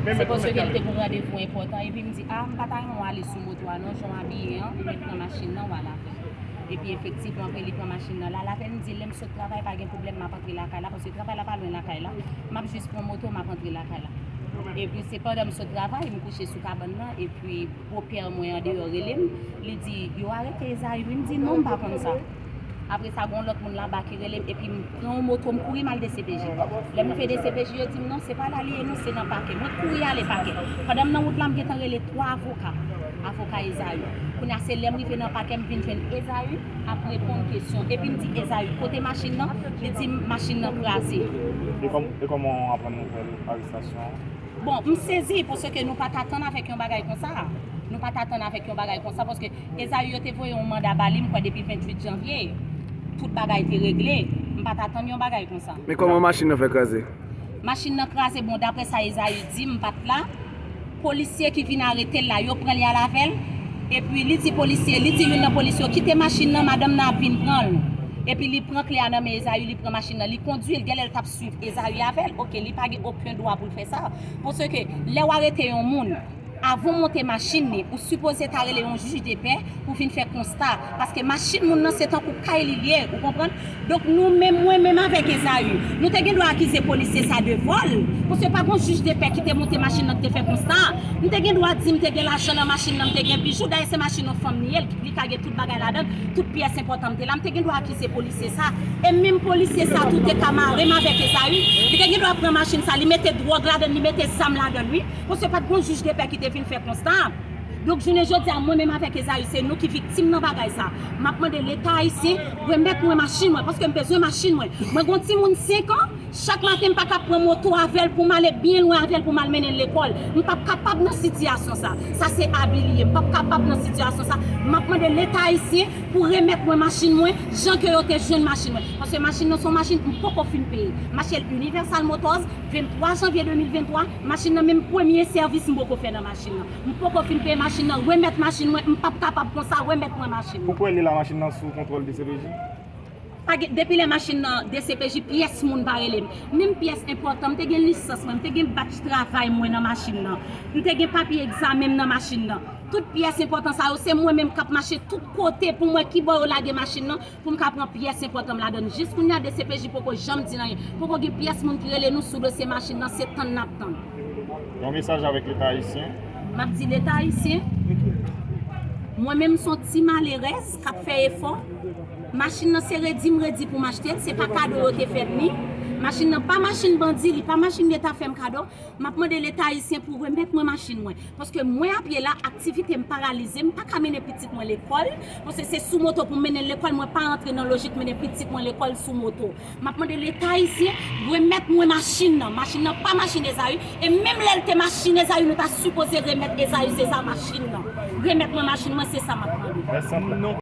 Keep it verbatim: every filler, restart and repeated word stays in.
Se paske l te gen yon randevou enpòtan, epi m di, a, m pa ta renmen w ale sou moto a non, jan w abiye an, ou mèt pran machin nan, w al avè l. Epi efektivman, apre li pran machin nan, l al avè l, m di, lè m sot travay, pa gen pwoblèm, m ap antre lakay la, paske travay la pa lwen lakay la, m ap jis pran moto, m ap antre lakay la. Epi se pandan m sot travay, m kouche sou kabann nan, epi bopè mwen andeyò rele m, li di, yo arete Ezayi wi, m di, non, m pa konn sa. Apre sa, gen yon lòt moun laba ki rele m, epi m pran yon moto, m kouri m al D C P J. Lè m rive D C P J, yo di m, non, se pa la li ye non, se nan pakè. Mwen kouri ale pakè. Pandan m nan wout la, m gentan rele twa avoka, avoka Ezayi. Kounye a, se lè m rive nan pakè, m vin jwenn Ezayi ap reponn kesyon. Epi m di Ezayi, kote machin nan? Li di m, machin nan kraze. E kòm, e kòman w aprann nouvèl arestasyon an? Bon, m sezi paske nou pa t atann avèk yon bagay konsa. Nou pa t atann avèk yon bagay konsa paske Ezayi yo te voye yon manda ba li, m kwè depi venntuit janvye. Tout bagay te regle. M pa t atann yon bagay konsa. Men kòman machin nan fè kraze? Machin nan kraze, bon, daprè sa Ezayi di, m pa t la. Polisye ki vin arete l la, yo pran l, y al avè l. Epi li di polisye, li di youn nan polisye yo, kite machin nan, madanm nan ap vin pran l. Epi li pran kle a nan men Ezayi, li pran machin nan, li kondui l, genlè l t ap swiv Ezayi avè l. Oke, li pa gen okenn dwa pou l fè sa. Paske lè w arete yon moun, avan w monte machin li, ou sipoze ta rele yon jij de pè pou vin fè konsta. Paske machin moun nan se tankou kay li ye, ou konprann? Donk nou menm, mwen menm avèk Ezayi, nou te gen dwa akize polisye sa de vòl. Paske pa gen yon jij de pè ki te monte machin nan ki te fè konsta. M te gen dwa di m te gen lajan nan machin nan, m te gen bijou. Dayè se machin yon fanm li ye, li ka gen tout bagay ladan, tout pyès enpòtan m te la. M te gen dwa akize polisye sa. E menm polisye sa tou te ka mare m avèk Ezayi. Li te gen dwa pran machin sa, li mete dwòg ladan, li mete zam ladan, wi. Paske pa t gen yon jij de pè ki te vin fè konsta. Donk, jounen jodi a, mwen menm avèk Ezayi, se nou ki viktim nan bagay sa. M ap mande Leta ayisyen remèt mwen machin mwen, paske m bezwen machin mwen. Mwen gen yon timoun senk an, chak maten m pa ka pran moto avè l pou m ale byen lwen avè l pou m al mennen l lekòl. M p ap kapab nan sitiyasyon sa. Sa se abi li ye. M p ap kapab nan sitiyasyon sa. M ap mande Leta ayisyen pou remèt mwen machin mwen, jan ke yo te jwenn machin mwen. Paske machin nan se yon machin m poko fin peye. M achte l Universal Motors, venntwa janvye de mil venntwa, machin nan menm premye sèvis m poko fè nan machin nan. M poko fin peye machin nan, remèt machin mwen, m p ap kapab konsa, remèt mwen machin mwen. Ou kwè li la machin nan sou kontwòl D C P J? Pa gen, depi lè machin nan D C P J, pyès moun pa rele m. Menm pyès enpòtan, m te gen lisans mwen, m te gen badj travay mwen nan machin nan. M te gen papye egzamen m nan machin nan. Tout pyès enpòtan sa yo, se mwen menm k ap mache tout kote pou m wè kibò yo lage machin nan, pou m ka pran pyès enpòtan m ladan l. Jis kounye a, D C P J poko janm di n anyen. Poko gen pyès moun ki rele nou sou dosye machin nan, se tann n ap tann. Yon mesaj avèk Leta ayisyen? M ap di Leta ayisyen, mwen menm se yon ti malerèz k ap fè efò. Machin nan se redi m redi pou m achte l, se pa kado yo te fè m li. Machin nan pa machin bandi, li pa machin Leta fè m kado. M ap mande Leta ayisyen pou remèt mwen machin mwen. Paske mwen a pye la, aktivite m paralize, m pa ka mennen pitit mwen lekòl. Paske se sou moto pou m mennen l lekòl, mwen pa rantre nan lojik mennen pitit mwen lekòl sou moto. M ap mande Leta ayisyen remèt mwen machin nan. Machin nan pa machin Ezayi. E menm lè l te machin Ezayi, nou ta sipoze remèt Ezayi Seza machin nan. Remèt mwen machin mwen, se sa m ap mande. Mèsi anpil. Non,